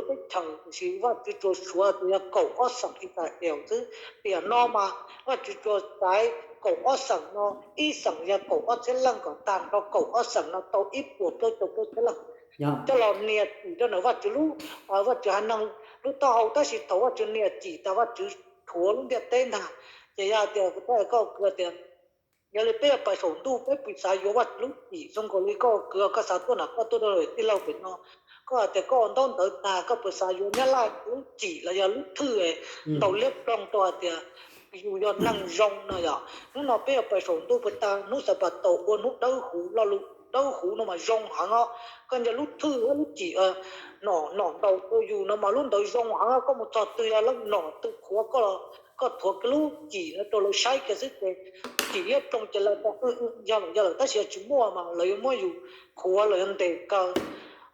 teb chaws, tiam sis Vajtswv tsuas suav tias yog kaum ob xeem Israel xwb. Tiam no mas Vajtswv tsuas xaiv kaum ob xeem no, ib xeem yog kaum ob txhiab leej kom tag nrho kaum ob xeem no tau ib puas plaub caug plaub txhiab leej coj los nias txim rau ntawm Vajtswv lub, Vajtswv haiv neeg lub taub hau. Tab sis thaum Vajtswv nias txim tas Vajtswv rhuav lub ntiaj teb ntag, ces yog tias kuv tau koj kwv tias yog li peb yuav pais saum ntuj peb puas xav yuav Vajtswv lub txim zoo nkaus li koj kwv koj xav tuaj nram koj tuaj rau tij laug pem no, koj hais tias koj ua ntaub ntawv tag koj puas xav yuav Nyab Laj lub txim los yog lub thwj ntaus liab ploog rau hais tias yus yog neeg zoo no yom? Hnub no peb yuav pais saum ntuj puas tas hnub Xanpataus ua hnub dawb huv, lo lus dawb huv no mas zoo heev os. Koj nco lub thwj lub txim nom nom ntaus rau yus no mas lub ntawd zoo heev, koj mus txog twg yog leej nom twg qhuav koj los koj thuav kiag lub txim no rau lawv saib kiag xwb ces txim liab ploog ces lawv tias yog lawm yog lawm, tab sis yog tsis muaj mas lawv yuav muab yus qhuav los yog ntes kaw.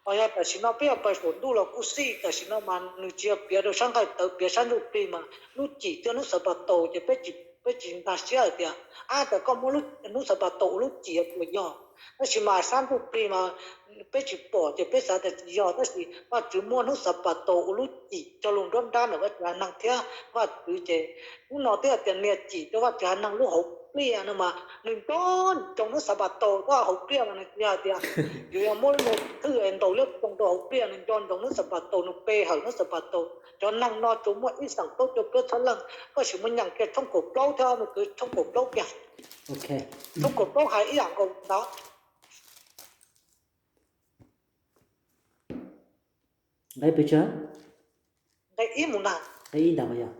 Ho yog tam sim no peb yuav pais saum ntuj los kuj xij, tam sim no mas nws tsis yog piav rau sab nqaij tawv, piav sab ntsuj plig mas lub txim thiab hnub Xanpataus ces peb tsis nkag siab hais tias ab tas koj muab hnub Xanpataus ua lub txim puas yog. Tab sis mas sab ntsuj plig mas peb tsis pom ces peb xav tias tsis yog, tab sis Vajtswv muab hnub Xanpataus ua lub txim cog lus nruab nrab ntawm Vajtswv haiv neeg thiab Vajtswv ces hnub no twb hais tias nias txim rau Vajtswv haiv neeg lub hauv pliaj no mas nws nco ntsoov hnub Xanpataus rau hauv pliaj mas nws tsis yog hais tias yus yog muab lub thwj ntaus liab ploog rau hauv pliaj, nws nco ntsoov hnub Xanpataus, nws pe hawm hnub Xanpataus. Cov neeg no tsuas muaj ib xeem plaub caug plaub txhiab leej, koj sim mus nyeem kiag tshooj kaum plaub thiab mus kwv tshooj kaum plaub kiag. Tshooj kaum plaub hais ib yam nkaus ntawd. Nqe pes tsawg? Nqe ib mus na. Nqe ib ntag.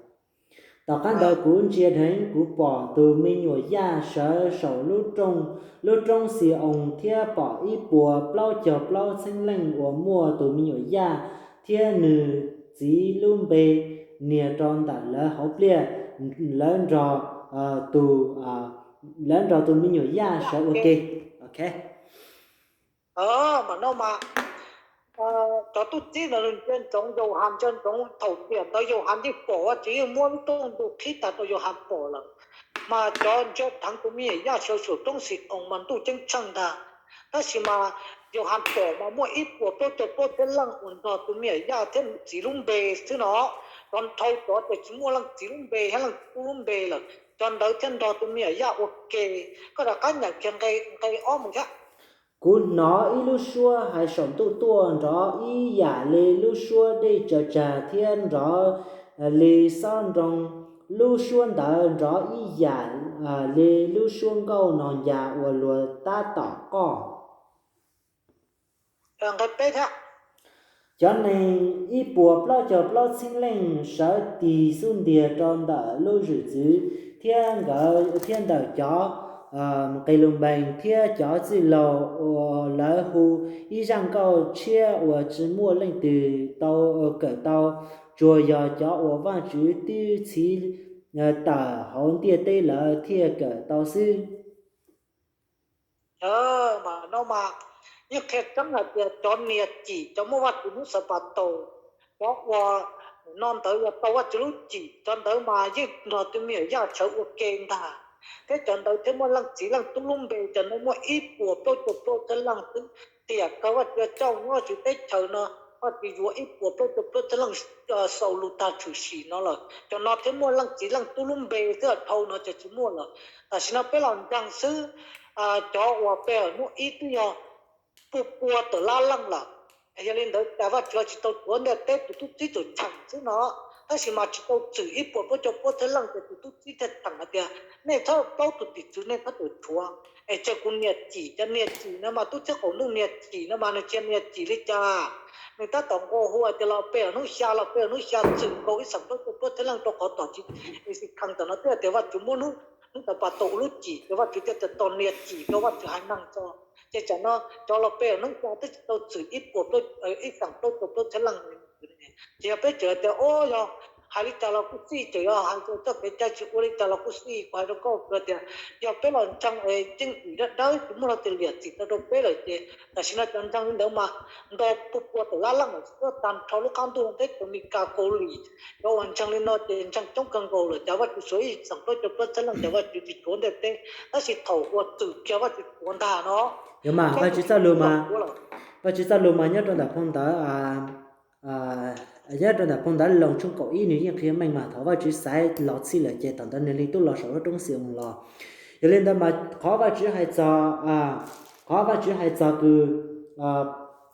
Tom qab ntawd kuv ntsia dheev, kuv pom tus me nyuam yaj sawv saum lub rooj, lub roob Xi-oos thiab pom ib puas plaub caug plaub txhiab leej uas muaj tus me nyuam yaj thiab nws txiv lub npe nias rau ntawm lawv hauv pliaj, lawv nrog tus, lawv nrog tus me nyuam yaj sawv ua ke. Mas no mas cov tub txib ntawd nws ntsia ntsoov, Yauhas ntsia ntsoov, thaum tiam ntawd Yauhas yeej pom, Vajtswv yeej muab lub rooj ntug qhib tag rau Yauhas pom lawm. Mas cov ntsia dheev tus me nyuam yaj sawv saum roob Xi-oos mas ntuj ceeb tsheej ntag. Tab sis mas Yauhas pom mas muaj ib puas plaub caug plaub txhiab leej uas nrog tus me nyuam yaj thiab nws txiv lub npe xwb no. Cov dhau cov ces tsis muaj leej txiv lub npe thiab leej tub lub npe lawm, cov ntawd thiaj nrog tus me nyuam yaj ua ke. Koj rov qab nyeem kiag nqe ob mus thiab. Kuv hnov ib lub suab hais saum ntuj tuaj nrov ib yam li lub suab dej tsaws tsag thiab nrov li xob nroo. Lub suab ntawd nrov ib yam li lub suab nkauj nog ncas uas luag tab tom qoj. Cov neeg ib puas plaub caug plaub txhiab leej sawv tig xub ntiag rau ntawm lub zwm txwv thiab nkawd thiab ntawm cov qe lu npees thiab cov txwj laug uas lawv hu ib zaj nkauj tshiab uas tsis muaj leej twg tau kawm tau, tsuas yog cov uas Vajtswv twb txhiv tawm hauv ntiaj teb lawv thiaj kawm tau xwb. Mas no mas yeej qhia tseeb hais tias cov nias cim cov muaj Vajtswv hnub Xanpataus, cov uas no ntawd yog tau Vajtswv lub cim, cov ntawd mas yeej nrog tus me nyuam yaj sawv ua ke ntag. Thiab cov ntawd thiaj muaj leej txiv leej tub lub npe, cov ntawd muaj ib puas plaub caug plaub txhiab leej xwb. Tiam kawg Vajtswv coj nyob Vajtswv teb chaws no, Vajtswv yuav ib puas plaub caug plaub txhiab leej xaus lus tag tshwm sim no lawm, cov no thiaj muaj leej txiv leej tub lub npe xwb, dhau no ces tsis muaj lawm. Tam sim no peb los ntseeg xwb, cov uas pe hawm hnub ib twb yog pua pua tawm lab leej lawm. Yog li ntawd cas Vajtswv tsis tau rhuav ntiaj teb, tus tub txib tsuas cheem xwb no, tab sis mas tsis tau txwm ib puas plaub caug plaub txhiab leej ces tus tub txib thiaj cheem hais tias nej txhob plaub tus tim tswv, nej txhob txwm rhuav, es cia kuv nias cim. Cov nias cim no mas tub txib qaum ntuj nias cim no mas nws tsis yog nias cim li cas, nws tab tom nqua hu hais tias los pe hawm hnub xya, los pe hawm hnub xya txwm nkaus ib xeem plaub caug plaub txhiab leej rau qhov tom tsis, es xi khees tom no twb hais tias Vajtswv muab hnub, hnub Xanpataus ua lub cim, ces Vajtswv thiaj tias tos nias cim rau Vajtswv haiv neeg tso. Ces tsam no cov los pe hawm hnub xya twb tsis tau txwm ib puas, ib xeem plaub caug plaub txhiab leej. Ces yog peb tseem tias o yog hais li cas los kuj xij, tseem yog hais txog txoj kev cai tsis ua li cas los kuj xij, kuv hais rau koj tias yog peb los ntseeg es yeej dim dawb dawb tsis muaj leej twg liam txim tau rau peb lawm ces tam sim no cov ntseeg li ntawd mas nto pua pua tawm lab leej lawm, tag nrho lub qab ntuj teb chaws Amelikas, Kaus Lim, cov uas ntseeg li no ces ntseeg coob kawg nkaus lawm, cas Vajtswv suav ib xeem plaub caug plaub txhiab leej, cas Vajtswv tsis rhuav ntiaj teb, tab sis thaum uas txwm kiag Vajtswv rhuav ntag no. Yog mas Vajtswv txoj lus mas, Vajtswv txoj lus mas nyob rau ntawm phau ntawv Nyob rau ntawm phau ntawv Loos tshooj kaum ib nws yeej qhia meej mas thaum Vajtswv xaiv los txhij lawm ces thaum ntawd nws li tub los saum lub roob Xi-oos los. Yog li ntawd mas qhov Vajtswv hais txog, qhov Vajtswv hais txog kws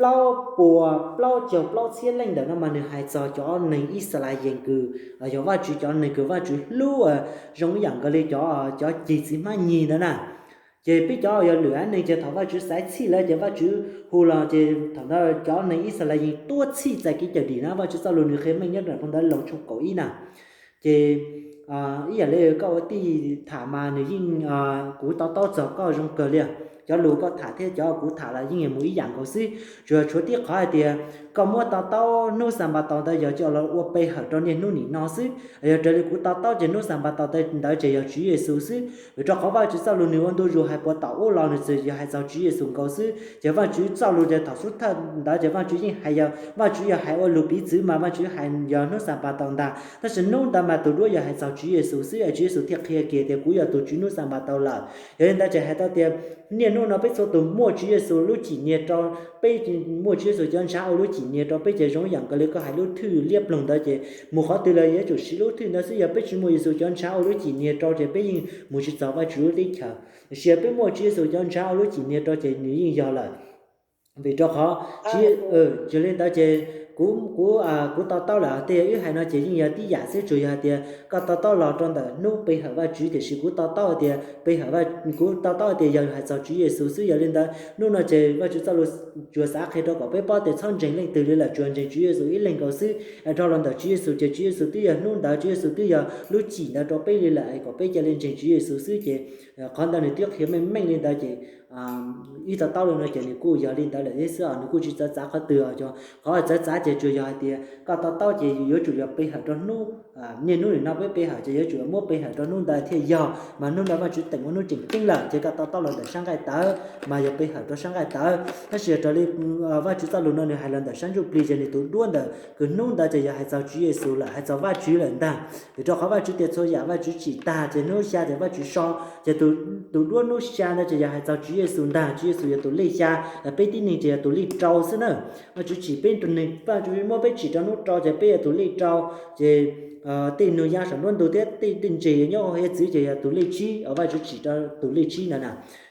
plaub puas plaub caug plaub txhiab leej ntawm no mas nws hais txog cov neeg Yixalayees kws yog Vajtswv cov neeg kws Vajtswv hlub zoo ib yam nkaus li cov, cov ceg txiv hmab nyig ntawd na. Ces peb cov yog lwm haiv neeg ces thaum Vajtswv xaiv txhij lawm ces Vajtswv hu los ces thaum ntawd cov neeg Yixalayees tuab txhij txais kev cawm dim na. Vajtswv txoj lus nws qhia meej nyob rau phau ntawv Loos tshooj kaum ib na. Ces ib yam li koj ua tij tham mas nws yeej, kuv to taub txog koj zoo kawg li. Cov lus koj tham thiab cov kuv tham los yeej mus ib yam nkaus xwb, tsuas tshuav tib qhov hais tias koj muab to taub hnub Xanpataus ntawd yog coj los ua pe hawm rau niaj hnub nim no xwb. Yog raws li kuv to taub ces hnub Xanpataus ntawd ces yog Tswv Yexus xwb, vim rau qhov Vajtswv txoj lus nws ua ntu zus hais puas tom ub los nws txawm yog hais txog Tswv Yexus nkaus xwb. Ces Vajtswv txoj lus ces thaum xub thawj ntawd ces Vajtswv yeej hais, yog Vajtswv yog hais ua lus piv txwv mas Vajtswv hais yog hnub Xanpataus ntag, tab sis hnub ntawd mas tus duab yog hais txog Tswv Yexus xwb, Tswv Yexus thiaj qhia kiag tias kuv yog tus Tswv hnub Xanpataus lawm. Yog li ntawd ces hais tau tias niaj hnub no peb txhua tus muaj Tswv Yexus lub cim niag rau, peb muaj Tswv Yexus cov ntshav ua lub cim niag rau peb ces zoo ib yam nkaus li koj hais lub thwj liab ploog ntawd ces mus qhov twg los yuav tsum siv lub thwj ntawd xwb. Yog peb tsis muaj Yexus cov ntshav ua lub cim niag rau ces peb yeej mus tsis txog Vajtswv lub teb chaws. Tiam sis yog peb muaj Tswv Yexus cov ntshav ua lub cim niag rau ces nws yeej yog lawm. Vim rau qhov, yog li ntawd ces kuv, kuv, kuv to taub lawm tias wb hais no ces yeej yog tib yam xwb, tsuas yog hais tias koj to taub los rau ntawm hnub pe hawm Vajtswv, tiam sis kuv to taub hais tias pe hawm, kuv to taub hais tias yog hais txog Tswv Yexus xwb. Yog li ntawd hnub no ces Vajtswv txoj lus tsuas xav qhia rau kom peb paub tias txhob ntseeg leej twg li lawm, tsuas ntseeg Tswv Yexus ib leeg nkaus xwb. Dhau los ntawm Tswv Yexus ces Tswv Yexus twb yog hnub ntawd, Tswv Yexus twb yog lub cim ntawd rau peb li lawm, kom peb cia li ntseeg Tswv Yexus xwb ces qhov ntawd nws twb qhia meej meej li ntawd ces ib to taub li no ces nws kuj yog li ntawd lawm thiab xwb os, nws kuj tsis txawv txav qhov twg os. Qhov txawv txav ces tsuas yog hais tias koj to taub ces yuav tsum yog pe hawm rau hnub, niaj hnub nim no peb pe hawm ces yuav tsum muab pe hawm rau hnub ntawd thiaj yog, mas hnub ntawd Vajtswv teem ua hnub tseem ceeb lawm ces koj to taub los ntawm sab nqaij tawv mas yog pe hawm rau sab nqaij tawv. Tab sis yog raws li Vajtswv txoj lus no nws hais los ntawm sab ntsuj plig ces nws tus duab ntawd kws hnub ntawd ces yog hais txog Tswv Yexus lawm, hais txog Vajtswv lawm ntag. Vim rau qhov Vajtswv tias txhua yam Vajtswv tsim tag ces hnub xya ces Vajtswv so, ces tus duab hnub xya ntawd ces yog hais txog Tswv Yexus ntag. Tswv Yexus yog tus lej xya, peb tib neeg ces yog tus lej rau xwb na. Vajtswv tsim peb, Vajtswv muab peb tsim rau hnub rau ces peb yog tus lej rau, ces tej nug ya saum nruab ntug thiab tej ntses nyob hauv hiav txwv ces yog tus lej tsib, Vajtswv tsim rau tus lej tsib ntawd na.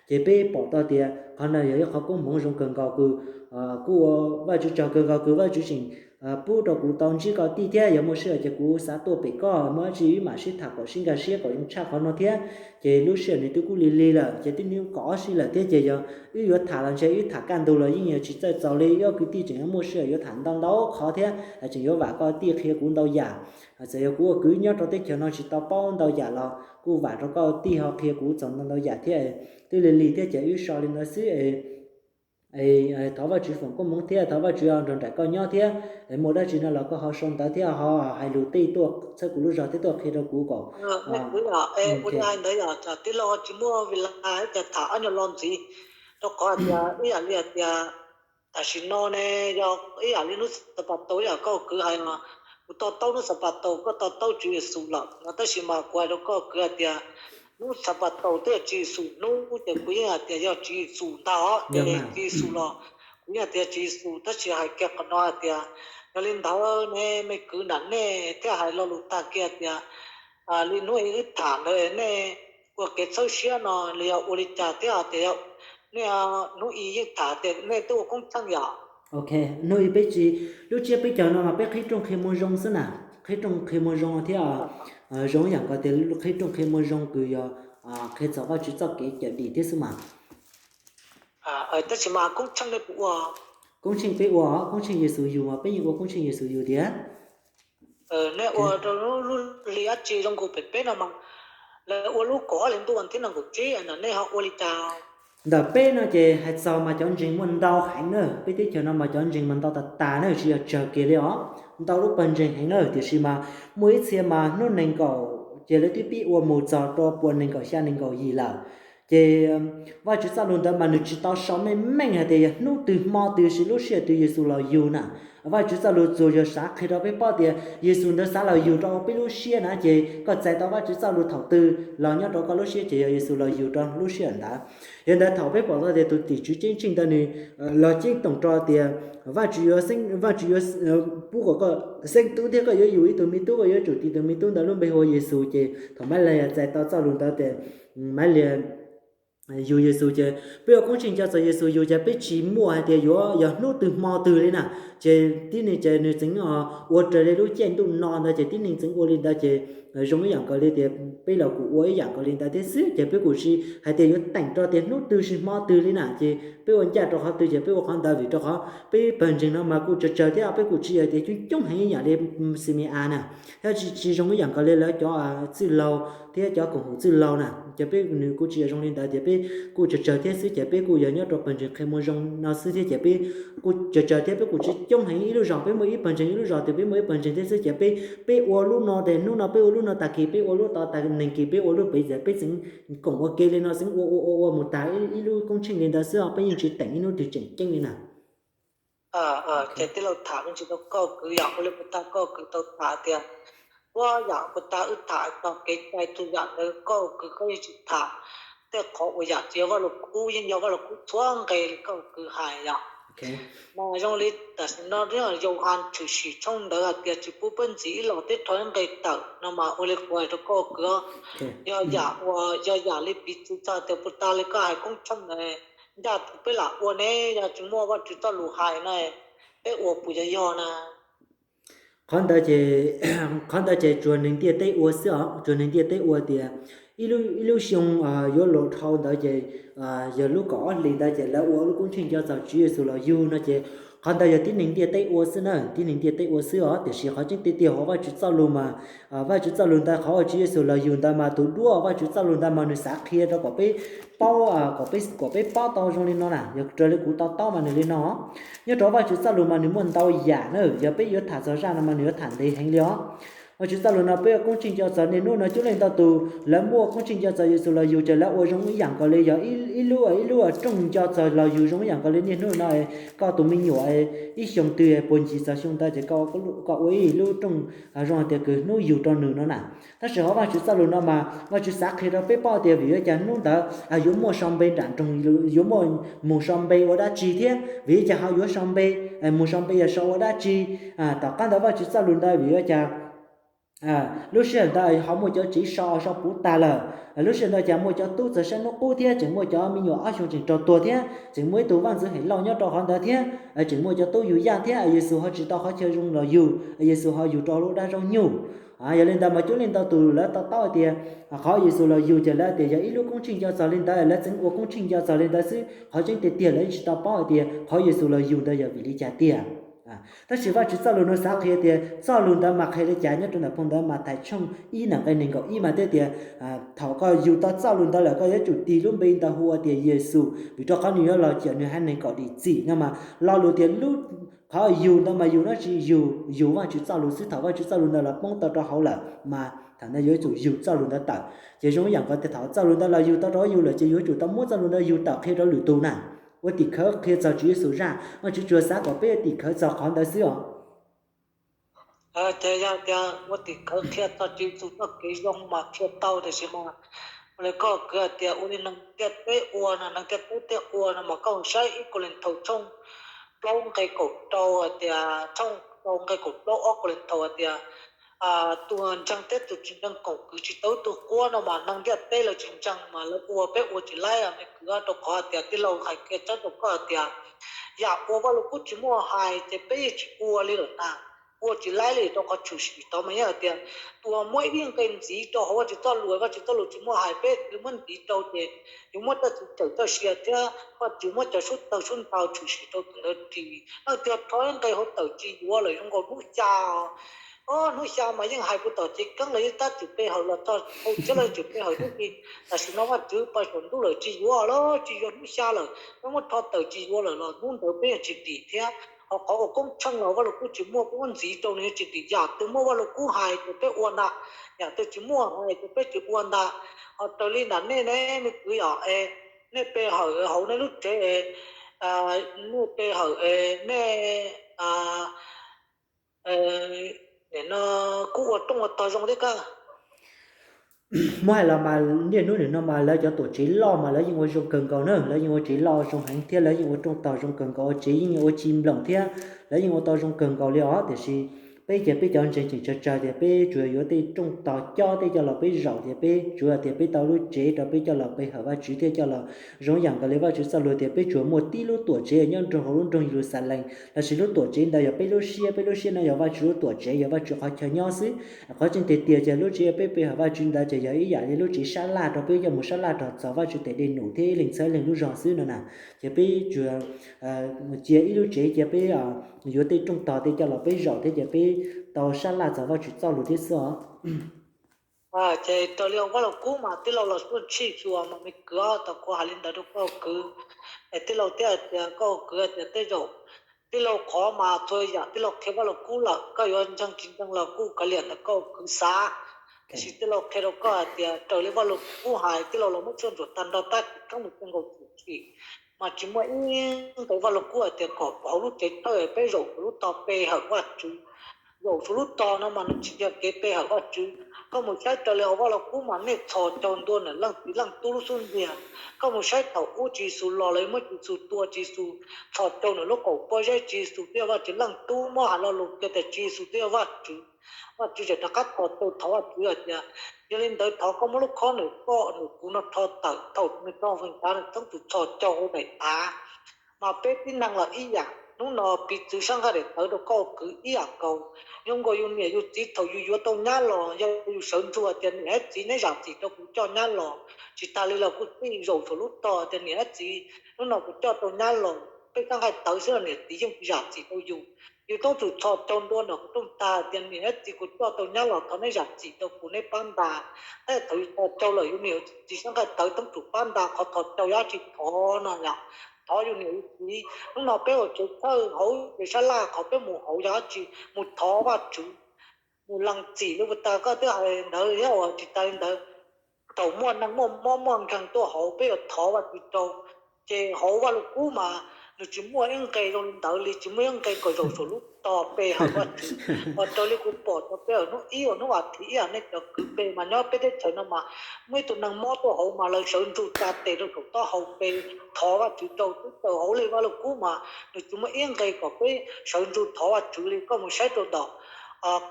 Ces peb pom tau tias qhov no yog ib qhov koob hmoov zoo kawg nkaus kws kuj ua Vajtswv tsaug kawg nkaus kws Vajtswv tseem pub rau kuv tau ntsib koj tij thiab yog muaj sij hawm ces kuv xav tuaj pem koj muaj dab tsi wb mam sib tham kom sib nkag siab kom zoo tshaj qhov no thiab. Ces lub sij hawm nws twb kuj lig lig lawm ces twb nws kaum ob sij lawm thiab ces yog wb yuav tham los ntshe wb tham kaj ntug los yeej yuav tsis txawj txaus li, ob kwv tij tseem yuav muaj sij hawm yuav tham ntau ntau qhov thiab tseem yuav vam koj tij qhia kuv ntau yam. Txawm yog kuv ua kwv nyob rau teb chaws no tsis tau paub ntau yam los kuj vam rau koj tij ho qhia kuv txaus ntau ntau yam thiab. Twb lig lig thiab ces wb so li no xwb. Thov Vajtswv foom koob hmoov thiab thov Vajtswv nrog nraim koj nyob thiab, muaj dab tsi no los koj ho sau ntawv thiab ho hais lus tej tuaj txhawb kuv lub zog thiab tuaj qhia rau kuv kom ua li hais ntawd yog tij laug tsis muaj vim li cas tham ob nyuag lo ntxiv, rau qhov hais tias ib yam li hais tias tam sim no ne yog ib yam li hnub Xanpataus ib yam koj kwv hais no, kuv to taub hnub Xanpataus, koj to taub Tswv Yexus lawm no, tab sis mas kuv hais rau koj kwv hais tias hnub Xanpataus twb yog Tswv Yexus hnub ces kuv yeej hais tias yog Tswv Yexus ntag os, ces Tswv Yexus los kuv yeej hais tias Tswv Yexus, tab sis hais kiag qhov no hais tias yog li ntawd ne me kwv nram nej thiaj hais lo lus tag kiag tias li hnub wb tham ntawd nej ua kev txhawb siab no los yog ua li cas thiab hais tias nej hnub i yeej tham tias nej twb ua koob tsheej yom? Hnub i peb tsis, lub tsiab peb caug no mas peb qhib rooj qhia muag zoo xwb na, qhib rooj qhia muag zoo thiab zoo ib yam nkaus tias qhib rooj qhia muag zoo kws yog qhia txog Vajtswv txoj kev cawm dim thiab xwb mas. Tab sis mas koob tsheej nej puas ua? Koob tsheej peb ua, koob tsheej Yexus yug mas peb yeej ua koob tsheej Yexus yug tiag. Nej ua rau lub hli dab tsi zoo nkaus pem peb no mas lawv ua lub kaum ob hlis ntuj vas thib nees nkaum tsib no nej ho ua li cas? Ntawm peb no ces hais txog mas cov ntseeg muaj ntau heev na, peb teb chaws no mas cov ntseeg mas ntau tas tas na, tsis yog tsawg kiag li os. Ntau lub pawg ntseeg heev na, tiam sis mas muaj ib txhia mas hnub nees nkaum ces lawv twb pib ua mus txog rau puas nees nkaum xya nees nkaum yim lawm. Ces Vajtswv txoj lus ntawd mas nws tsis tau sau meej meej hais tias yog hnub twg hmo twg, tiam sis lub sij hawm twg Yexus los yug na. Vajtswv txoj lus txuas yog xav qhia rau peb paub tias Yexus ntawd xav los yug rau peb lub siab na, ces koj txais tau Vajtswv txoj lus thaum twg los nyob rau koj lub siab ces yog Yexus los yug rau lub siab ntawd. Yog ntawd thaum peb pom tau tias tus tim tswv ceeb tsheej ntawd nws los ceeb toom rau tias Vajtswv yuav, Vajtswv yuav pub kom koj xeeb tub thiab koj yuav yug ib tug me tub, koj yuav tsum tis tus me tub ntawd lub npe hu ua Yexus, ces thaum Mab Liag txais tau txoj lus ntawd tias Mab Liag yug Yexus ces peb ua koob tsheej nco txog Yexus yug ces peb tsis muaj hais tias yuav yog hnub twg hmo twg li na. Ces tib neeg ces nws txeev ua raws li lub caij ntuj no ntawd ces tib neeg txeev ua li ntawd ces zoo ib yam nkaus li tias peb los kuj ua ib yam nkaus li ntawd thiab xwb, ces peb kuj tsis hais tias yuav teem rau tias hnub twg sis hmo twg li na, ces peb ua ncaj rau qhov twg ces peb ua qhov ntawd, vim rau qhov peb pawg ntseeg no mas kuj tsawg tsawg thiab peb kuj tsis yog tias coob coob heev ib yam li C M A na, thiab tsis zoo ib yam nkaus li lawv cov txwj laug thiab cov koom haum txwj laug na, ces peb nws kuj tsis yog zoo li ntawd, ces peb kuj tsawg tsawg thiab xwb, ces peb kuj yog nyob rau pawg ntseeg Qhia Moo Zoo no xwb thiab ces peb kuj tsawg tsawg thiab peb kuj tsis coob heev ib lub zos, peb muaj ib pawg ntseeg ib lub zos, ces peb muaj ib pawg ntseeg thiab xwb, ces peb, peb ua lub no ces hnub no peb ua lub no, tag kis peb ua lub, tau tag neeg kis peb ua lub pem, ces peb txeev koom ua ke li no xwb, ua ua ua ua mus tag ib lub koob tsheej li ntawd xwb os, peb yeej tsis teem ib hnub twg tseem ceeb li na. Ces tij laug tham me ntsis rau koj kwv yom, ua li puas tag koj kwv tau tham tias, ua yam puas tag wb tham txog kev cai tug yam ntawd, koj kwv koj yeej tsis tham tej qhov uas yam tsis yog Vaj Lug Kub, yeej yog Vaj Lug Kub txhua nqe li koj kwv hais yom. Mas zoo li tam sim no Yauhas tshwm sim tshooj ntawd hais tias tsis pub peb ntxiv ib los teb rho ib nqe tawm no mas ua li kuv hais rau koj kwv, yog yam uas yog yam li piv txwv txog tias puas tag li koj hais koob tsheej ntawd, ncaj twg peb lam ua ne, yog tsis muaj Vajtswv txoj lus hais na, peb ua puas yog yog na? Qhov ntawd ces, qhov ntawd ces tsuas neeg ntiaj teb ua xwb os, tsuas neeg ntiaj teb ua tias ib lub, ib lub xyoo yuav luas dhau ntawd ces yog lub kaum ob hlis ntawd ces lawv ua lub koob tsheej nco txog Tswv Yexus los yug no ces qhov ntawd yog tib neeg ntiaj teb ua xwb na, tib neeg ntiaj teb ua xwb os. Tiam sis qhov tseeb tiag tiag hauv Vajtswv txoj lus mas, Vajtswv txoj lus ntawd qhov uas Tswv Yexus los yug ntawd mas tus duab Vajtswv txoj lus ntawd mas nws xav qhia rau kom peb paub, kom peb, kom peb paub tau zoo li no na, yog raws li kuv to taub mas nws li no. Nyob rau Vajtswv txoj lus mas nws muaj ntau yam na, yog peb yuav tham txog zaj no mas nws yuav tham ntev heev li os. Vajtswv txoj lus no peb ua koob tsheej nco txog niaj hnub no coob leej ntau tus lawv muaj koob tsheej nco txog Yexus los yug ces lawv ua zoo ib yam nkaus li yog ib lub, ib lub rooj nco txog los yug zoo ib yam nkaus li niaj hnub no, koj tus me nyuam ib xyoo twg puag ncig txog xyoo ntawd ces koj ua ib lub rooj zoo hais tias kws hnub yug rau nws no na. Tab sis hauv Vajtswv txoj lus no mas Vajtswv xav qhia rau peb paub tias vim li cas hnub ntawd yuav muaj sau npe nram nroog, yuav muaj mus sau npe ua dab tsi thiab vim li cas ho yuav sau npe, mus sau npe yog sau ua dab tsi. Tom qab ntawd Vajtswv txoj lus ntawd vim li cas lub sij hawm ntawd ho muaj cov tsev so, so puv tag lawm, lub sij hawm ntawd cas muaj cov tub txawg saib hnub qub thiab tseem muaj cov me nyuam ob xyoo tseem raug tuag thiab tseem muaj ib tug vaj ntxwv hem lauj nyob rau qhov ntawd thiab tseem muaj cov tub yug yaj thiab Yexus ho tsis tau qhov chaw zoo los yug, Yexus ho yug rau lub dab zaub nyuj. Yog li ntawd mas coob leej ntau tus lawv to taub hais tias qhov Yexus los yug ces lawv tias yog ib lub koob tsheej nco txog li ntawd, lawv txeev ua koob tsheej nco txog li ntawd xwb, qhov tseeb tiag tiag lawv yeej tsis tau paub hais tias qhov Yexus los yug ntawd yog vim li cas tiag. Tab sis Vajtswv txoj lus no xav qhia tias txoj lus ntawd mas qhia li cas nyob rau ntawm phau ntawv Mathais tshooj ib nqe nees nkaum ib mas thiaj tias thaum koj yug tau txoj lus ntawd lawm koj yuav tsum tis lub npe ntawd hu ua tias Yexus, vim rau qhov nws yuav los cawm nws haiv neeg kom dim txim no mas lo lus tias lub, qhov yug ntawd mas yug dab tsi? Yug, yug Vajtswv txoj lus xwb. Thaum Vajtswv txoj lus ntawd los poob tau rau hauv lawm mas thaum ntawd yuav tsum yug txoj lus ntawd tawm. Ces zoo ib yam nkaus tias thaum txoj lus ntawd los yug tau rau yus lawm ces yuav tsum tau muab txoj lus ntawd yug tawm qhia rau lwm tus na. Ua tim khawv qhia txog Tswv Yexus zaj, Vajtswv tsuas xav kom peb ua tim khawv txog qhov ntawd xwb os. Ces yog tias ua tim khawv qhia txog Tswv Yexus txoj kev zoo mas qhia tau, tiam sis mas ua li koj kwv hais tias ua li neeg ntiaj teb ua no, neeg ntiaj teb tej ua no mas koj saib ib Kauleethaus tshooj plaub nqe kaum rau hais tias, tshooj rau nqe kaum plaub ob Kauleethaus hais tias tus ntseeg thiab tus tsis ntseeg koom kwv tsis tau ib tug quab no mas neeg ntiaj teb lawv tsis ntseeg mas lawv ua, peb ua tsis laib me kwv, rau qhov hais tias tij laug hais kiag tseeb rau koj hais tias yam uas Vaj Lug Kub tsis muaj hais ces peb yeej tsis ua li lawm na, ua tsis laib li rau qhov tshwm sim tod mas yeej hais tias tus uas muab ib lub nqe ntxiv rau hauv Vajtswv txoj lus, Vajtswv txoj lus tsis muaj hais peb yuav muab ntxiv rau ces yuav muab cov txwv cawm txoj sia thiab Vajtswv muab cov sub tawg sub ntaug tshwm sim rau tus ntawd ris. Leej twg rho ib nqe hauv tawm tsis yuav lawm zoo nkaus hnub xya. Hnub xya mas yeej hais puag tom cev keeb los yeej tab txwm pe hawm los txog hauv tsheb los txwm pe hawm hnub i. Tam sim no Vajtswv pais saum ntuj lawm tsis yuav los tsis yuav hnub xya lawm, peb muab rho tawm tsis yuav lawm los hnub ntawd peb yeej tsis dim thiab. Ho qhov ua koob tsheej los Vaj Lug Kub tsis muaj, peb muab ntxiv rau nws yeej tsis dim. Yam twg muaj Vaj Lug Kub hais ces peb ua ntag, yam twg tsis muaj hais ces peb tsis ua ntag. Ho raws li ntawm nej ne me kwv yom, nej pe hawm hauv nej lub tsev, nej pe hawm nej nim no kuj ua rooj ua tog zoo thiab koj. Muab hais los mas niaj hnub nim no mas lawv cov tuam tsev loj mas lawv yeej ua zoo kawg nkaus na, lawv yeej ua tsev loj zoo heev thiab lawv yeej ua rooj tog zoo kawg nkaus, ua tsev yeej ua tsis nploom thiab lawv yeej ua tau zoo kawg nkaus li os. Tiam sis peb ces peb cov ntseeg tseem tsawg tsawg tias peb tsuas yuav tej rooj tog coj tej coj los peb zaum tias peb tsuav tias peb tau lub tsev rau peb coj los pe hawm Vajtswv thiab coj los zoo yam nkaus li Vajtswv txoj lus tias peb tsuas muaj tib lub tuam tsev nyob nrog hauv lub nroog Yeluxalees, lossis lub tuam tsev ntawd yog peb lub siab, peb lub siab no yog Vajtswv lub tuam tsev, yog Vajtswv qhov chaw nyob xwb. Qhov tseem tiag tias cov lub tsev peb pe hawm Vajtswv ntawd ces yog ib yam li lub tsev sab laj rau peb coj mus sab laj rau txog Vajtswv tes dej num thiab ib leeg txhua ib leeg lub zog xwb no na. Ces peb tsuas cia ib lub tsev cia peb yuav tej rooj tog tej coj los peb zaum thiab ces peb tau sab laj txog Vajtswv txoj lus thiab xwb os. Ces raws li vaj lug kub mas tij laug los tuaj tshij xyuas mas me kwv, tau kuv hais li ntawd rau koj kwv. Es tij laug thiaj hais tias koj kwv hais tias tej zaum tij laug qhov mas txhua yam tij laug qhia vaj lug kub lawm, koj yuav ntseeg tsis ntseeg los kuj kav liam ntawm koj kwv xav. Tiam sis tij laug qhia rau koj hais tias raws li vaj lug kub hais tij laug los muab tshuaj ntsuam tag nrho tab tsis txheeb mus tej nkaus txim txim, mas tsis muaj ib nqe vaj lug kub hais tias kom hauv lub tsev thawj peb zaum saum lub tog pe hawm Vajtswv. Zaum saum lub tog no mas nws tsis yog kev pe hawm Vajtswv. Koj mus saib raws li hauv vaj lug kub mas nej txhos caug ntua ntawm leej txiv leej tub lub xub ntiag. Koj mus saib thaum ub Tswv Yexus los lawv muab Tswv Yexus tua, Tswv Yexus txhos caug ntawm lub kaum pob zeb, Tswv Yexus twb yog Vajtswv leej tub, muab hais lo lus kiag tias Tswv Yexus twb yog Vajtswv. Vajtswv tseem rov qab txhos caug thov Vajtswv hais tias yog li ntawd thov koj muab lub khob nws koj nws kuv no rho tawm, thaum nws rho feem ntau nws txeeb tus txhos caug hauv daim av. Mas peb tib neeg los ib yam, hnub no piv txwv sab nqaij daim tawv rau koj kwv ib yam nkaus. Zoo nkaus yus niam yus txiv thaum yus yuav tau nyab los yog yus sawv ntsug tias niam thiab txiv neb zam txim rau kuv coj nyab los, tsis tas li los kuj txij zaum saum lub tog tias niam thiab txiv hnub no kuv coj tau nyab los. Peb sab nqaij tawv xwb los niam txiv yeej tsis zam txim rau yus. Yus txeeb tus txhos caug ntua ntawm qhov rooj tag tias niam thiab txiv kuv coj tau nyab los thov neb zam txim rau kuv, neb pab nta. Tab sis thaum yus txhos caug lawm yus niam yus txiv sab nqaij tawv txeeb tus pab nta, qhov txhos caug yog dab tsi? Thov no yom, thov yus niam yus txiv. Hnub no peb ua tsev thawj hauv tsev sab laj qhov peb mus hauv yog dab tsi? Mus thov Vajtswv, mus lees txim li puas tas koj twb hais ntawd thiab. Uas tsis tas li ntawd, thaum muaj neeg muaj mob muaj nkeeg tuaj hauv peb yuav thov Vajtswv rau. Ces hauv vaj lug kub mas nws tsis muaj ib nqe zoo li ntawd li, tsis muaj ib nqe kom zaum saum lub tog pe hawm Vajtswv. Uas raws li kuv pom cov pe hawm hnub ib uas hnub vas thiv ib yam nej cov kwv pe mas nyob peb teb chaws no mas muaj ib tug neeg mob tuaj hauv mas lawv sawv ntsug tsa tes rau saum taub hau pe thov Vajtswv rau. Twb txawm hauv li vaj lug kub mas nws tsis muaj ib nqe kom peb sawv ntsug thov Vajtswv li. Koj mus saib rau ntawm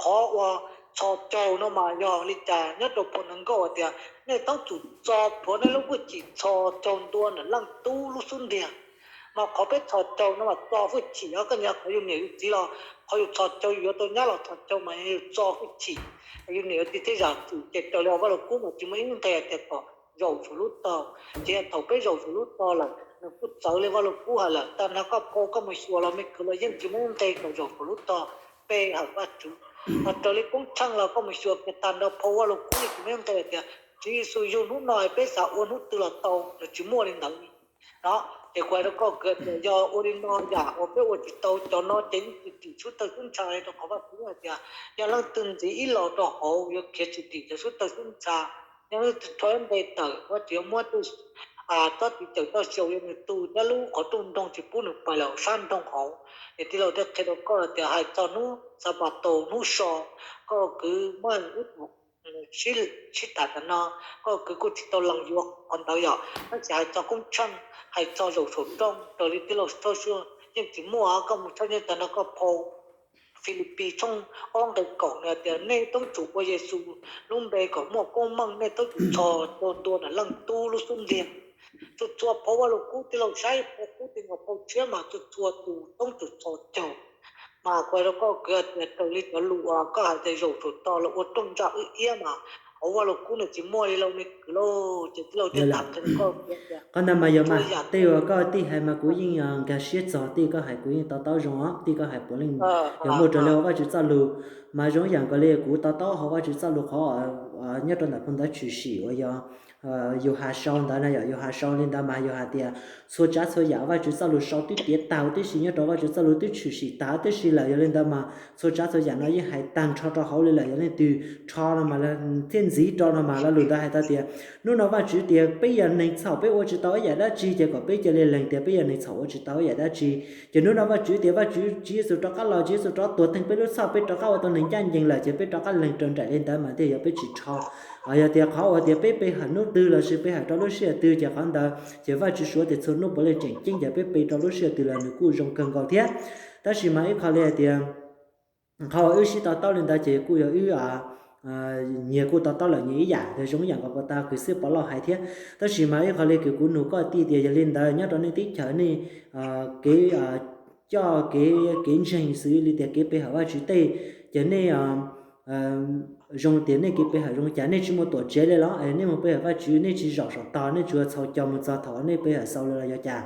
qhov uas txhos caug no mas yog li cas nyob rau phau ntawv nkauj hais tias nej txeeb tus txo plhuav nej lub hwj chim txhos caug ntua ntawm leej tub lub xub ntiag. Mas qhov peb txhos caug no mas txo hwj chim os, koj nyiam qhov yus niam yus txiv los qhov yus txhos caug yus yuav tau nyab los txhos caug mas yog yus txo hwj chim, yus niam yus txiv thiaj zam txim. Ces raws li hauv vaj lug kub mas tsis muaj ib nqe tias kom zaum saum lub tog. Ces yog thaum peb zaum saum lub tog lawm nws kuj txawv li vaj lug kub hais lawm. Tag nrho koj phau koj mus xyuas los me kwv los yeej tsis muaj ib nqe kom zaum saum lub tog pe hawm Vajtswv. Ho raws li koob tsheej los koj mus xyuas kiag tag nrho phau vaj lug kub yeej tsis muaj ib nqe tias Tswv Yexus yug hnub no peb xav ua hnub twg los tau, nws tsis muaj li ntawd li. No ces kuv hais rau koj kwv tias yog ua li no yam uas peb ua tsis tau, cov no ces yeej tsis dim sub tawg sub ntsha rau qhov Vajtswv hais tias yog leej twg ntxiv ib los rau hauv yuav khiav tsis dim cov sub tawg sub ntsha. Yog leej twg rho ib nqe tawm Vajtswv yuav muab tej tsob txiv cawm toj xyaum yuav nws tu thiab lub qhov rooj nroog tsis pub nws pais los sab nroog hauv. Es tij laug thiaj qhia rau koj tias hais txog hnub Xanpataus hnub so, koj kwv muaj ib sib tham tam no, koj kwv kuj tsis tau lees yuav qhov ntawd yom. Tab sis hais txog koob tsheej, hais txog zaum saum rooj raws li tij laug txhawj xyuas yeej tsis muaj. Koj mus tshawb nyeej tag nrho koj phau Filipis tshooj ob nqe kaum nws tias nej txhob tsum ua Yexus lub npe kom muaj koob meej, nej txhob tsum txhos caug ntua ntawm leej tub lub xub ntiag. Txhua txhua phau Vaj Lug Kub tij laug saib phau qub tij laug phau tshiab mas txhua txhua tus txhob tsum txhos caug. Mas kuv hais rau koj kwv tias raws li cov lus uas koj hais tias zaum saum tog los ua rooj ntsaj wb iab mas hauv Vaj Lug Kub nws tsis muaj li lauj me kwv lauj. Ces tij laug thiaj tham qhia rau koj tias qhov ntawd mas yog mas tej uas koj tij hais mas kuv yeej nkag siab txog, tej koj hais kuv yeej to taub zoo os, tej koj hais puav leej yog muaj raws li hauv Vajtswv txoj lus. Mas zoo ib yam nkaus li kuv to taub hauv Vajtswv txoj lus qhov nyob rau ntawm phau ntawv Tshwm Sim uas yog Yauhas sau ntawd na, yog Yauhas sau li ntawd mas yog hais tias txhua tsav txhua yam Vajtswv txoj lus sau twb piav tag huv tib si nyob rau Vajtswv txoj lus twb tshwm sim tag huv tib si lawm. Yog li ntawd mas txhua tsav txhua yam no yeej hais tag nrho rau hauv li lawm. Yog leej twg rho no mas thiaj ntxiv rau no mas lo lus ntawd hais tau tias hnub no Vajtswv tias peb yog neeg txhaum peb ua tsis tau ib yam dab tsi ces kom peb cia li lees tias peb yog neeg txhaum ua tsis tau ib yam dab tsi. Ces hnub no Vajtswv tias Vajtswv Tswv Yexus rov qab los, Tswv Yexus rov tuag theej peb lub txhoj, peb rov qab ua tau neeg ncaj ncees lawm ces peb rov qab lees raws nraim li ntawd mas thiaj yog peb tsis dhau. Yog tias qhov uas tias peb pe hawm hnub twg lossis pe hawm rau lub sij hawm twg ces qhov ntawd ces Vajtswv suav tias txhua hnub puav leej tseem ceeb ces peb pe rau lub sij hawm twg los nws kuj zoo kawg nkaus thiab. Tab sis mas ib qho li hais tias qhov uas wb sib to taub li ntawd ces kuj yog wb nyias kuj to taub lawm nyias ib yam, zoo ib yam nkaus puas tas kws xib pov lauj hais thiab. Tab sis mas ib qho li kws kuv nug koj tij tias yog li ntawd nyob rau nej teb chaws nej kev coj kev kev ntseeg xws li tias kev pe hawm Vajtswv tej, ces nej zoo tias nej kev pe hawm zoo cas, nej tsis muaj tuam tsev li los nej mus pe hawm Vajtswv nej tsis zaum saum tog, nej tsuas txhaus cos mus txog thaum nej pe hawm xaus lawm los yog cas?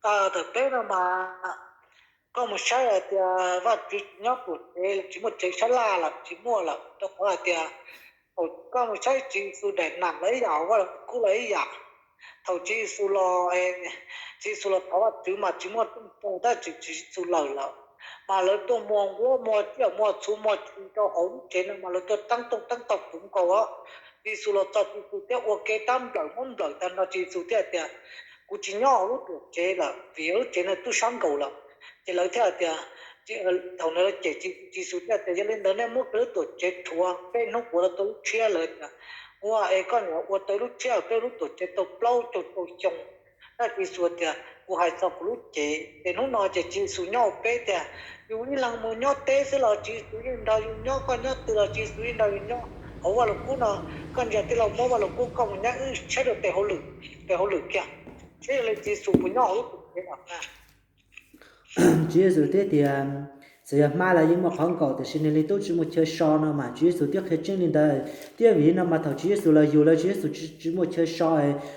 Thaum peb no mas koj mus saib hais tias Vajtswv tsis nyob tuam tsev, tsis muaj tsev sab laj lawm, tsis muaj lawm, rau qhov hais tias thaum koj mus saib Tswv Yexus daim nam los ib yam, Vaj Lug Kub los ib yam. Thaum Tswv Yexus los, Tswv Yexus los thov Vajtswv mas tsis muaj rooj plaws tab sis Tswv Yexus lawm lawm, mas lawv tuaj muag nquab muag tsiaj muag txhuv muag tshis rau hauv lub tsev no mas lawv tuaj teeb rooj teeb taug puv nkaus. Tswv Yexus los txog Tswv Yexus thiaj ua kev tab nplawm muab nplawm tag nrho, Tswv Yexus thiaj tias kuv tsis nyob hauv lub tuam tsev lawm vim lub tsev no twb sab nkaus lawm. Ces lawv thiaj tias, thaum no cem Tswv Yexus thiaj tias yog li ntawd nej muab kiag lub tuam tsev rhuav peb hnub puav tau lub tshiab. Lawv tias ua es koj niam ua tau lub tshiab peb lub tuam tsev tau plaub caug rau xyoo. Tab Tswv Yexus tias kuv hais txog kuv lub cev ces hnub no ces Tswv Yexus nyob hauv peb tiag. Yus ib leeg mus nyob teb xwb los Tswv Yexus yeej nrog yus nyob, koj nyob twg los Tswv Yexus yeej nrog yus nyob. Hauv Vaj Lug Kub no koj ntsia tij laug muab Vaj Lug Kub koj mus nyob wb saib rau tes hauj lwm, tes hauj lwm kiag, saib yog li Tswv Yexus puas nyob hauv lub tuam tsev no. Tswv Yexus thiaj tias txawm yog hma los yeej muaj qhov nkaum tiam sis nws li tub tsis muaj chaw so no mas Tswv Yexus twb qhia tseeb li ntawd. Thiab vim no mas thaum Tswv Yexus los yug lawm Tswv Yexus tsis muaj chaw so,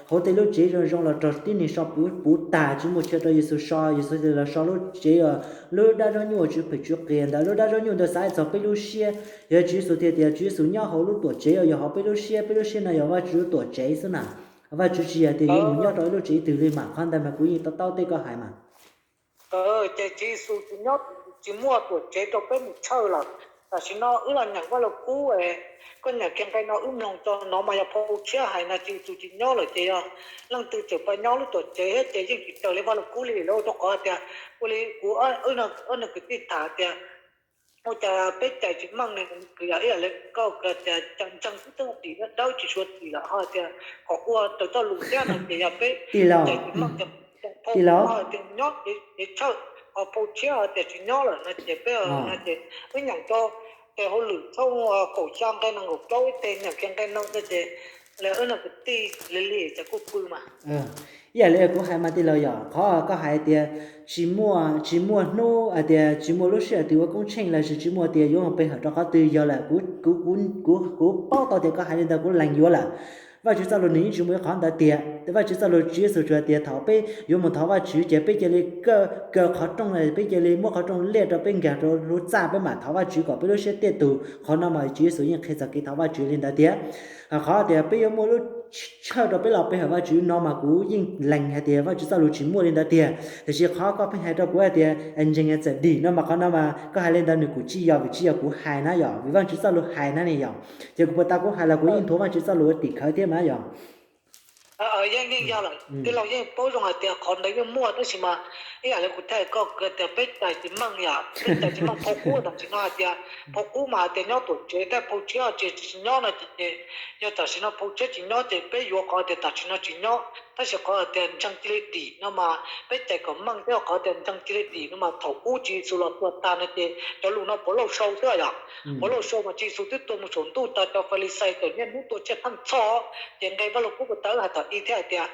hauv tej lub tsev zoo zoo los raug tib neeg so puv puv tag tsis muaj chaw rau Yexus so, Yexus thiaj los so lub tsev uas lub dab zaub nyuj uas Tswv Phem Tswv Qias ntawd. Lub dab zaub nyuj ntawd xav txog peb lub siab, yog Tswv Yexus thiaj tias Tswv Yexus nyob hauv lub tuam tsev uas yog hauv peb lub siab, peb lub siab no yog Vajtswv lub tuam tsev xwb na. Vajtswv tsis yog tias yuav mus nyob rau ib lub tsev twg li mas qhov ntawd mas kuv yeej to taub tej koj hais mas. Ces Tswv Yexus tsis nyob, tsis muaj tuam tsev rau peb mus tshawj lawm. Tam sim no wb los nyeem Vaj Lug Kub, koj nyeem kiag nqe no wb mloog tso, no mas yog phau tshiab hais no, Tswv Yexus tsis nyob lawm ces yog leej twg tseem pab nyob lub tuam tsev thiab ces yeej tsis raws li Vaj Lug Kub li lawm, rau qhov tias ua li kuv ob niag kwv tij tham tias ua cas peb cais tsis meej ne, kwv yog ib yam li koj tias cas ntseeg twb txawj dim dawb tsis suav dim lawm ho tias kom ua raws txoj lus thiab no ces yog peb cais tsis meej ces phau tias nyob ces tshawj, ho phau tshiab tias tsis nyob lawm no ces peb no ces wb nyeem rau tes hauj lwm tshooj kaum xya nqe nees nkaum plaub ib teg nyeem kiag nqe no xwb ces wb niag kwv tij li li cas kuj pw mas. Ib yam li kuv hais mas tij laug yog qhov koj hais tias tsis muaj, tsis muaj hnub hais tias tsis muaj lub sij hawm twg ua koob tsheej los sis tsis muaj tias yuav mus pe hawm rau qhov twg yog lawm. Kuv, kuv, kuv, kuv paub tau tias koj hais li ntawd kuv lees yuav lawm. Vajtswv txoj lus nws yeej tsis muaj ib qhov ntawd tiag. Vaj Tswv txoj lus Tswv Yexus tsuas tias thaum peb yuav mus thov Vajtswv ces peb cia li kaw qhov rooj, peb cia li muab qhov rooj liaj rau peb nkag rau lub txaj peb mam thov Vajtswv kom peb lub siab tiaj tus. Qhov no mas Tswv Yexus yeej qhia txog kev thov Vajtswv li ntawd tiag. Qhov tias peb yuav muaj lub tshawj rau peb los pe hawm Vajtswv no mas kuv yeej lees hais tias Vajtswv txoj lus tsis muaj li ntawd tiag. Tiam sis qhov koj pheej hais rau kuv hais tias ntseeg txawm dim no mas qhov no mas koj hais li ntawd nws kuj tsis yog, vim tsis yog kuv hais na yom, vim Vajtswv txoj lus hais na ne yom. Ces kuv puas tas kuv hais los kuv yeej nthuav Vajtswv txoj lus ua tim khawv thiab mas yom. Yeej yog lawm, tij laug yeej paub zoo hais tias qhov ntawd yeej muaj tab sis mas ib yam li kuv thiaj hais koj tias peb cais tsis meej yom, peb cais tsis meej. Phau qub tam sim no hais tias, phau qub mas hais tias nyob tuam tsev, tej phau tshiab ces tsis nyob no ces, yog tam sim no phau tshiab tsis nyob ces peb yuav qhov tias tam sim no tsis nyob, tab sis qhov tias ntseeg cia li dim no mas peb cais kom meej thiab. Qhov tias ntseeg cia li dim no mas thaum ub Tswv Yexus los tuag tag no ces cov lus no puav leej sau xwb yom. Puav leej sau mas Tswv Yexus twb tuag mus saum ntuj tas, cov Falixais txawm niaj hnub tua tsiaj theej txhoj, ces nqe Vaj Lug Kub puas tas wb hais tom ib thiab hais tias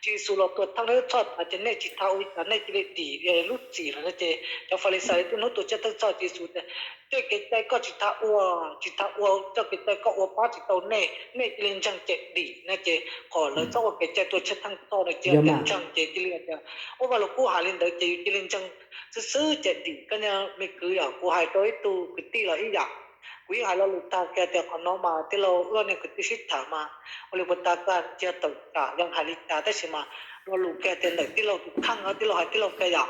Tswv Yexus los tuag theej lub txhoj tas ces nej tsis tau ua li cas, nej cia li dim lub txim lawm no ces cov Falixais niaj hnub tua tsiaj theej txhoj. Tswv Yexus tias tej kev cai koj tsis tau ua, tsis tau ua, txoj kev cai koj ua pab tsis tau nej, nej cia li ntseeg ces dim no ces qhov lawv txhob ua kev cai tua tsiaj theej txhoj no ces ntseeg ces cia li tias, ua Vaj Lug Kub hais li ntawd ces yus cia li ntseeg xwb xwb ces dim. Koj niag me kwv yom, kuv hais rau ib tug kwv tij los ib yam, kuv yeej hais lo lus tag kiag tias qhov no mas tij laug wb niag kwv tij sib tham mas ua li puas tas koj cia tawm tsam yog hais li cas tab sis mas lo lus kiag tias ntawm tij laug tus kheej, tij laug hais tij laug kiag yom.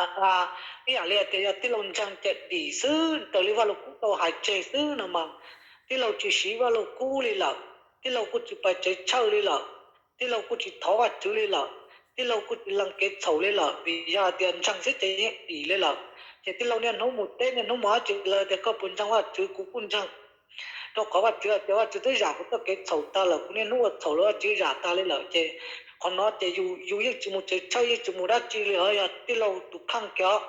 ib yam li tias yog tij laug ntseeg ces dim xwb, raws li Vaj Lug Kub tau hais tseg xwb no mas, tij laug tsis siv Vaj Lug Kub li lawm, tij laug kuj tsis pais tsev chawj li lawm, tij laug kuj tsis thov Vajtswv li lawm, tij laug kuj tsis lees kev txhaum li lawm, vim yog tias ntseeg xwb ces yeej dim li lawm. Ces tij laug niaj hnub mus teb niaj hnub mus dab tsi los tias koj puas ntseeg Vajtswv, kuv kuj ntseeg, rau qhov Vajtswv tias Vajtswv twb zam kuv txoj kev txhaum tag lawm, kuv niaj hnub ua txhaum los Vajtswv zam tag li lawm. Ces qhov no ces yus yeej tsis mus tsev chawj yeej tsis mus dab tsi li, ho yog tij laug tus kheej kiag.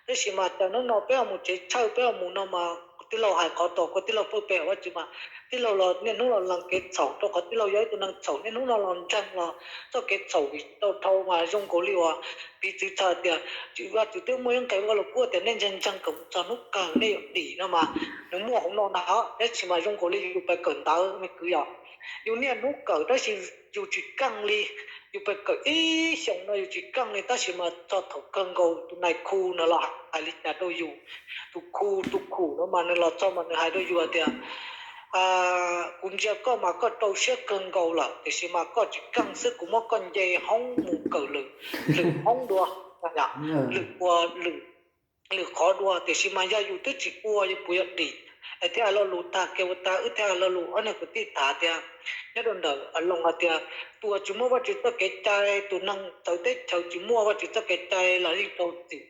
Tab sis mas cas hnub no peb ho mus tsev chawj peb ho mus no mas tij laug hais qhov tau kuv tij laug pheej pe hawm Vajtswv mas, tij laug los niaj hnub los lees kev txhaum rau qhov tij laug yog ib tug neeg txhaum niaj hnub no los ntseeg los txoj kev txhaum vim tau dhau mas zoo nkaus li uas piv txwv txog tias Vajtswv twb muaj ib nqe Vaj Lug Kub tias nej ntseeg ntseeg kom mus txog hnub kawg nej yuav dim no mas, nws muaj hauv no na. Tab sis mas zoo nkaus li yus pais kawm ntawv me kwv yom, yus niaj hnub kawm tab sis yus tsis keej li, yus pais kawm ib xyoos no yus tsis keej li tab sis mas txog thaum kawg nkaus tus nais khu no los hais li cas rau yus, tus khu tus khum no mas nws los txog mas nws hais rau yus tias kuv ntsia koj mas koj rau siab kawg nkaus lawm tiam sis mas koj tsis keej xwb, kuv muab koj nce hoob mus kawm lwm hoob dua, lwm ua lwm qhov dua, tiam sis mas yog yus twb tsis ua yus puas yuav dim? Es thiaj hais lo lus tag kiag ua tag wb thiaj hais lo lus ob niag kwv tij tham tias nyob rau ntawm Loos hais tias tus uas tsis muaj Vajtswv txoj kev cai, tus neeg txawv teb chaws tsis muaj Vajtswv txoj kev cai los yeej raug txim,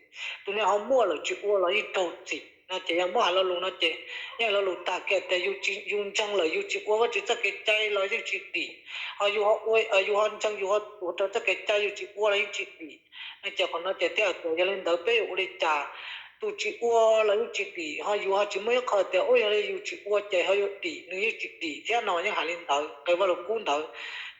tus niag ho muaj lawm tsis ua los yeej raug txim no. Ces yog muab hais lo lus no ces yeej hais lo lus tag kiag tias yus ntseeg lawm yus tsis ua Vajtswv txoj kev cai los yeej tsis dim, ho yus ho ua, yus ho ntseeg yus ho ua raws txoj kev cai yus tsis ua los yeej tsis dim no. Ces qhov no ces thiaj tias yog li ntawd peb yuav ua li cas? Tus tsis ua los yeej tsis dim, ho yus ho tsis muaj ib qho tias ua yog li yus tsis ua ces ho yuav dim, nws yeej tsis dim thiab no yeej hais li ntawd nqe Vaj Lug Kub ntawd.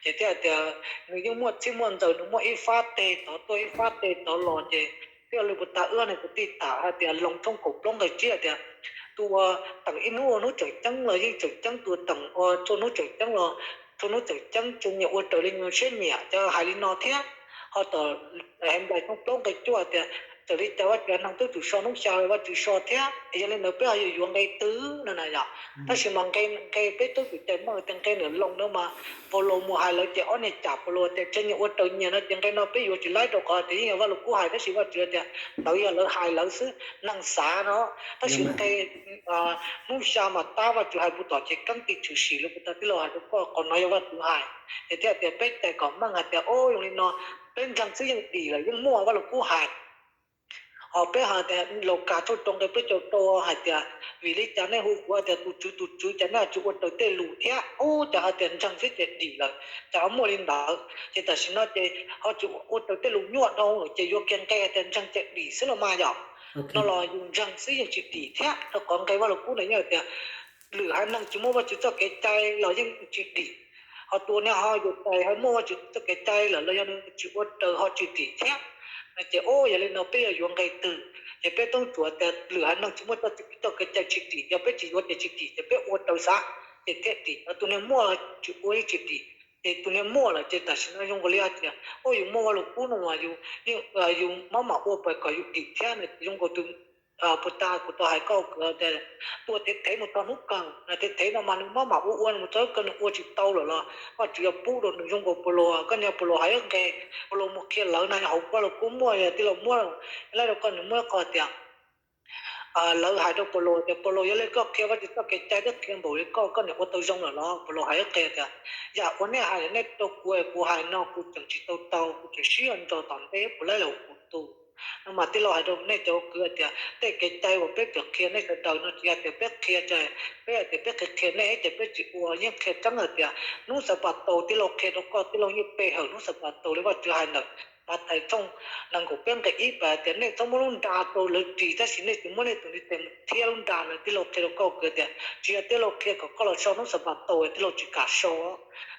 Ces thiaj tias nws yeej muaj txhij muaj ntxaws, nws muaj ib fab teg tod tuaj ib fab teg tod los ces thiaj li puas tas wb niag kwv tij tham hais tias Loos tshooj kaum plaub nqe tsib hais tias tus uas teem ib hnub ua hnub tseem ceeb los yeej tseem ceeb, tus teem ua txhua hnub tseem ceeb los txhua hnub tseem ceeb, tsuas nyiam ua raws li nws siab nyiam. Ces hais li no thiab, ho tom Henplais tshooj plaub nqe cuaj tias txawm li cas Vajtswv neeg twb tsum so hnub xya Vajtswv so thiab. Yog li ntawd peb ho yuav yuav nqe twg no na yom? Tab sis mas nqe, nqe peb tub twm cais meej tias nqe ntawm Loos no mas Paulus mus hais lawv ces ob niag cam Paulus tias tsuas nyiam ua raws nyias no ces nqe no peb yuav tsis laib rau qhov tias yeej yog Vaj Lug Kub hais tab sis Vajtswv tias ntawd yog lawv hais lawv xwb, neeg xav no. Tab sis nqe hnub xya mas tab Vajtswv hais puas tom ces keeb tig tshwm sim li puas tas tij laug hais rau koj, qhov no yog Vajtswv hais. Ces thiaj tias peb cais kom meej hais tias o, zoo li no peb ntseeg xwb yeej dim lawm, yeej muaj Vaj Lug Kub hais. Ho peb hais tias Laukas tshooj rau nqe peb caug rau hais tias vim li cas nej hu kuv tias tus Tswv tus Tswv, cas nej tsis ua raws tej lus thiab? Ub, cas hais tias ntseeg xwb ces dim lawm, cas ho muaj li ntawd? Ces tam sim no ces ho tsis ua raws tej lus nyuaj dhau lawm ces yuav kiag nqe tias ntseeg ces dim xwb los mas yom? No los yus ntseeg xwb yeej tsis dim thiab, rau qhov nqe Vaj Lug Kub na yeej hais tias lwm haiv neeg tsis muaj Vajtswv txoj kev cai los yeej tsis dim. Ho tus niag ho yus cais ho muaj Vajtswv txoj kev cai lawm los yog nws tsis ua raws ho tsis dim thiab. Ces o, yog li no peb yuav yuav nqe twg? Ces peb tub tsuas tias lwm haiv neeg tsis muaj txoj kev cai tsis dim, yog peb tsis yuav ces tsis dim, ces peb ua raws xav ces thiaj dim. Tus niag muaj tsis ua yeej tsis dim, ces tus niag muaj lawm ces tam sim no zoo nkaus li hais tias o, yus muaj Vaj Lug Kub no mas yus mab mam ua pais kom yus dim thiab no ces zoo nkaus tus puag ta kuv tau hais koj kwv tias tuaj thev thev mus txog hnub kawg, thev thev no mas nws mab mam ua ua mus txog hnub kawg nws ua tsis tau lawm los Vajtswv yuav pub rau nws. Zoo nkaus Paulus, koj niag Paulus hais ib nqe, Paulus mus qhia lawv na, hauv Vaj Lug Kub muaj, tij laug muab laib rau koj, nws muaj ib qho tias lawv hais rau Paulus tias Paulus, yog li koj qhia Vajtswv txoj kev cai twb qhia npaum li koj, koj niam ua tau zoo lawm los? Paulus hais ib qho tias yam uas nej hais nej rau kuv, kuv hais no kuv tseem tsis tau tau, kuv tseem sib ntso tom ntej puas laib los kuv tus no mas tij laug hais rau nej cov kwv tias tej kev cai uas peb tseem qhia nej sawv daws no tsis yog tias peb qhia, peb hais tias peb qhia qhia nej ces peb tsis ua, yeej qhia tseeb hais tias hnub xav pas taus tij laug qhia rau koj, tij laug yeej pe hawm hnub xav pas taus li Vajtswv hais ntawm Mathais tshooj nees nkaum peb nqe ib pas tias nej txhob muab lub nra rau lawv ris tab sis nej tsuas muab nej tus ntiv tes mus thiab lub nra no. Tij laug qhia rau koj kwv tias tsis yog tij laug qhia kom koj los so hnub xav pas taus, tij laug tsis kam so.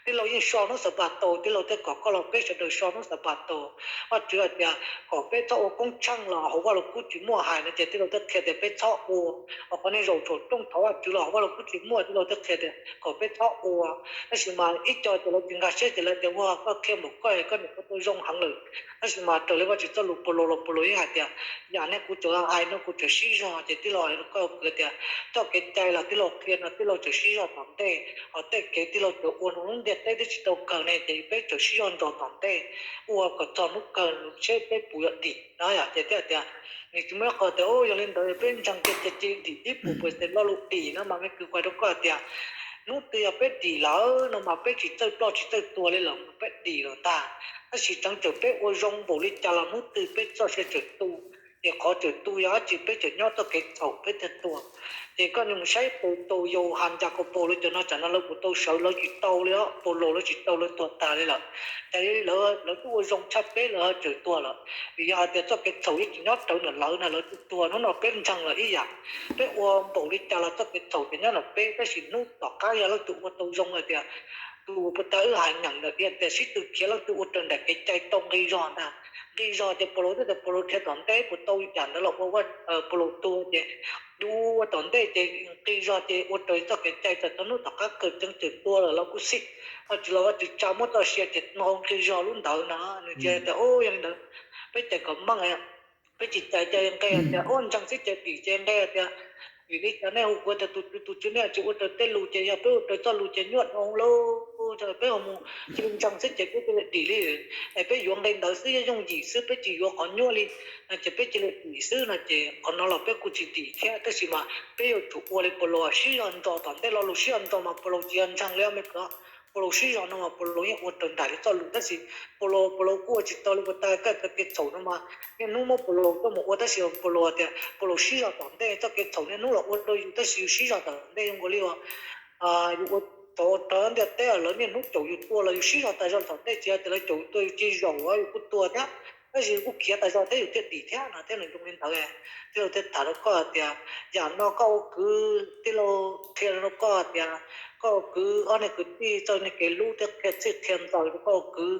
Tij laug yeej so hnub xav pas taus, tij laug thiaj kom koj los peb sawv daws so hnub xav pas taus. Vajtswv hais tias kom peb txhob ua koob tsheej los hauv Vaj Lug Kub tsis muaj hais no ces tij laug thiaj qhia tias peb txhob ua. Ho qhov nej zaum saum rooj thov Vajtswv los hauv Vaj Lug Kub tsis muaj, tij laug thiaj qhia tias kom peb txhob ua. Tab sis mas ib co ces lawv tsis nkag siab ces lawv tias ua koj qhia npaum koj, koj niam ua tau zoo heev lawm, Tab sis mas raws li Vajtswv txoj lus Paulus los Paulus yeej hais tias, yam nej kuv tsuas hais no kuv tseem sib zog ces tij laug hais rau koj kwv tias, txoj kev cai los tij laug qhia no tij laug tseem sib zog tom ntej, ho tej kev tij laug tseem ua rau lub ntiaj teb twb tsis tau kawg ne ces peb tseem sib zog nrog tom ntej, ua kom txog hnub kawg seb peb puas yuav dim no yom. Ces thiaj tias, nws tsis muaj ib qho tias, yog li ntawd peb ntseeg kiag ces dim ib puas percent lo lus dim no mas me kwv kuv hais rau koj tias, hnub twg yog peb dim lawm no mas peb tsis txawj ploj tsis txawj tuag li lawm mas peb dim lawm ntag. Tab sis tseem tseem peb ua zoo npaum li cas los hnub twg peb txoj sia tseem tu, ces qhov tseem tu yog dab tsi? Peb tseem nyob txoj kev txhaum peb thiaj tuag. Ces koj mus saib tus tus Yauhas, Yakaunpaus lawv cov no tsam no lawv kuj tau sawv lawv tsis tau li os, Paulus lawv tsis tau lawv tuag tag li lawm. Ces lawv twb ua zoo tshaj peb lawv ho tseem tuag lawm, vim yog hais tias txoj kev txhaum yeej tsis nyob rawv ntawm lawv na lawv twb tuag. Hnub no peb ntseeg lawm ib yam, peb ua npaum li cas los txoj kev txhaum ces nyob ntawm peb, tab sis hnub tom qab yog leej twg ua tau zoo hais tias, tus uas puag ta wb hais nyeem ntawm tias sib tw khiav leej twg ua raws nraim kev cai tau nqi zog ntag. Nqi zog ces Paulus twb tias Paulus khiav tom ntej puas tau yam ntawd los ua Paulus tuag ces, yus ua tom ntej ces nqi zog ces ua raws txoj kev cai txawm txog hnub tom qab kawg tseem tseem tuag lawm los kuj xij, Vajtswv los Vajtswv tsa muab txoj sia ces no nqi zog lub ntawd no. Nws cia tias, yog li ntawd peb cais kom meej, peb tsis cais ces nqe tias ua ntseeg xwb ces dim ces nqe tias, vim li cas nej hu kuv tias tus Tswv tus Tswv nej tsis ua raws tej lus, ces yog peb ua raws txoj lus ces nyuaj dhau lawm, peb mus cia li ntseeg xwb ces peb cia li dim li, es peb yuav nqe ntawd xwb yooj yim xwb peb tsis yuav qhov nyuaj li, ces peb cia li dim xwb no ces qhov no los peb kuj tsis dim thiab. Tab sis mas peb yuav tsum ua li Paulus sib zog nrog tom ntej, lo lus sib zog nrog mas Paulus tsis yog ntseeg li me kwv. Paulus sib zog no mas Paulus yeej ua raws nraim li txoj lus tab sis Paulus, Paulus kuj ua tsis tau li puag ta kaj txoj kev txhaum no mas niaj hnub muab Paulus coj mus ua tab sis Paulus tias Paulus sib zog tom ntej, txoj kev txhaum niaj hnub los ua rau yus tab sis yus sib zog tom ntej zoo nkaus li uas yus ua rau ntiaj teb lawv niaj hnub caum yus tuag los yus sib zog tas zog tom ntej, tsis yog tias lawv caum yus tuag yus cia li zaum yus kuj tuag thiab, tab sis yus kuj khiav tas zog thiab yus thiaj dim thiab no thiab. Nws zoo li ntawd, tij laug thiaj tham rau koj tias yam no koj ua kwv, tij laug qhia rau koj tias koj ua kwv ob niag kwv tij txawj niag kev hlub thiab qhia txhij qhia ntxaws rau koj ua kwv.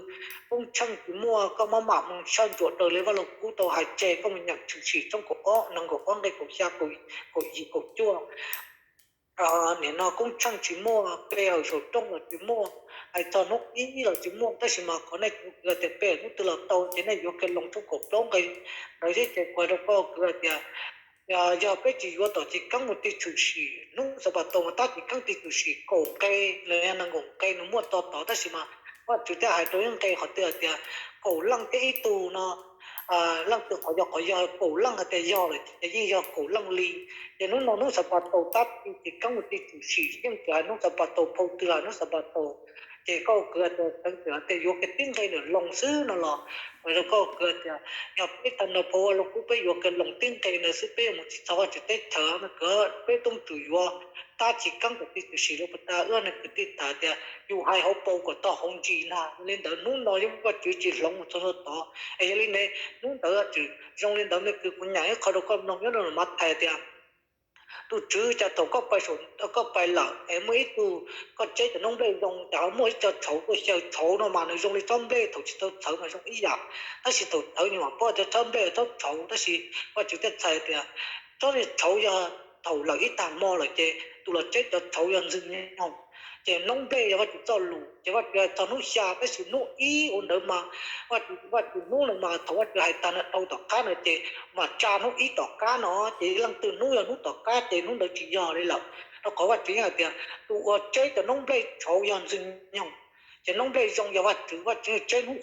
Koob tsheej tsis muaj, koj maj mam mus soj ntsuam raws li Vaj Lug Kub tau hais tseg, koj mus nyeem Tshwm Sim tshooj kaum ob, nees nkaum ob nqe kaum xya, kaum yim, kaum cuaj. Nim no koob tsheej tsis muaj, pe hawm saum rooj los tsis muaj, hais txog hnub ib los tsis muaj, tab sis mas qhov nej kuv tias pe hawm hnub twg los tau ces nej yuav Kalous tshooj kaum plaub nqe ntawd thiab ces kuv hais rau koj kwv hais tias yog peb tsis yuav tom Chiv Keeb mus ti Tshwm Sim, hnub Xanpataus mas tab Chiv Keeb ti Tshwm Sim kaum nqe los yog nees nkaum nqe nws muaj to tod, tab sis mas Vajtswv thiaj hais rau ib nqe qhov twg hais tias kaum leej thiab ib tug no, leej twg qhov yog qhov yog kaum leej hais tias yog lawm ces yeej yog kaum leej li. Ces hnub no hnub Xanpataus tab ti Chiv Keeb mus ti Tshwm Sim yeej tsis hais hnub Xanpataus phau twg hais hnub Xanpataus. Ces koj kwv hais tias tseev twm hais tias yuav kiag tib nqe nws loo xwb no los, rau koj kwv hais tias yog peb tag nrho phau Vaj Lug Kub peb yuav kiag loo tib nqe ntawd xwb peb yuav mus tsis txog Vajtswv teb chaws no, kwv peb tub tswm yuav tab Chiv Keeb kom ti Tshwm Sim rau puag ta. Wb ob niag kwv tij tham tias yus hais hauv paus kom tau hauv ntsis ntag. Yog li ntawd hnub no yeej Vajtswv tsis hloov mus txog tod. Es yog li ntawd hnub ntawd Vajtswv zoo li ntawd me kwv, kuv nyeem ib qho rau koj mloog nyob rau Mathais tias tus Tswv, cas thaum koj pais saum, koj pais lawm es muaj ib tug, koj tseb cov noob nplej zoo ces ho muaj ib co tshauv tuaj xyaw tshauv no mas nws zoo li tsob nplej thaum tsis tau txhawv mas zoo ib yam, tab sis thaum txhawv nws mam paub tias tsob nplej tsob tshauv. Tab sis Vajtswv thiaj txhais tias tsob tshauv yog thaum lawm ib tag hmo lawm ces tus los tseb cov tshauv yog Ntxwg Nyoog. Ces noob nplej yog Vajtswv txoj lus, ces Vajtswv hais txog hnub xya, tab sis hnub ib ua ntawd mas Vajtswv, Vajtswv hnub no mas thaum Vajtswv hais tag nrho dhau tom qab no ces mas tsa hnub ib tom qab no, ces leej twg hnub yog hnub tom qab ces hnub ntawd tsis yog li lawm. Rau qhov Vajtswv yeej hais tias tus uas tseb cov noob nplej tshauv yog Ntxwg Nyoog, ces noob nplej zoo yog Vajtswv, Vajtswv tseb hnub